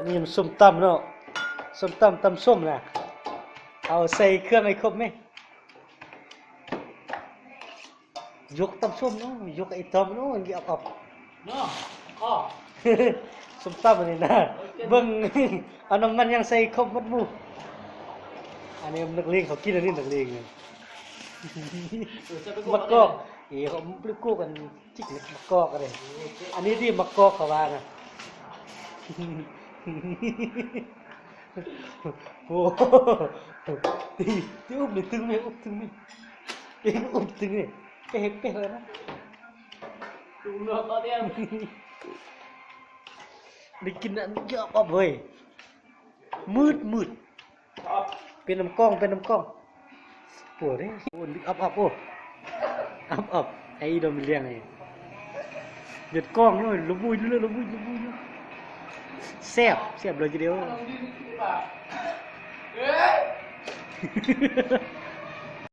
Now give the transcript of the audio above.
ນີ້ມັນສົ້ມຕຳເນາະ ສົ້ມຕຳ ຕຳສົ້ມນະ ເອົາໃສ່ເຄື່ອງໃຫ້ຄົບແມ. ຍົກຕຳສົ້ມເນາະ ຍົກໄອ້ຕອມເນາະ ອັນນີ້ອອບໆ ເນາະ ອໍ ສົ້ມຕຳອັນນີ້ນະ ເບິ່ງ ເອົານ້ຳມັນຫຍັງໃສ່ຄົບໝົດໝູ່. ອັນນີ້ນັກລຽນເຂົາກິນອັນນີ້ ນັກລຽນນີ້ ເອີ ໃສ່ໄປ ໝາກກອກ ເອີ ເຂົາປລູກກັນ ຈິກໝາກກອກອັນນີ້ ອັນນີ້ຕິໝາກກອກເຂົາວ່ານະ. ໂອ້ ຕິ ຕິອຸບນີ້ຕຶງແມ່ ອຸບຕຶງແມ່ ອຸບຕຶງແມ່ ເປະເປັນແລ້ວນະ ໄດ້ກິນອັນຍອບເວີຍ ມືດໆ ເປັນນ້ຳກ້ອງ ເປັນນ້ຳກ້ອງ ປວດເດ້ ໂອ້ ອັບໆ ໂອ້ ອັບໆ ໄອ້ດອມລຽງນີ້ ເລືອດກ້ອງເລີຍ ລະວຸຍເລີຍ ລະມຸຍ ລະມຸຍ ແຊບ ແຊບເລີຍທີດຽວ.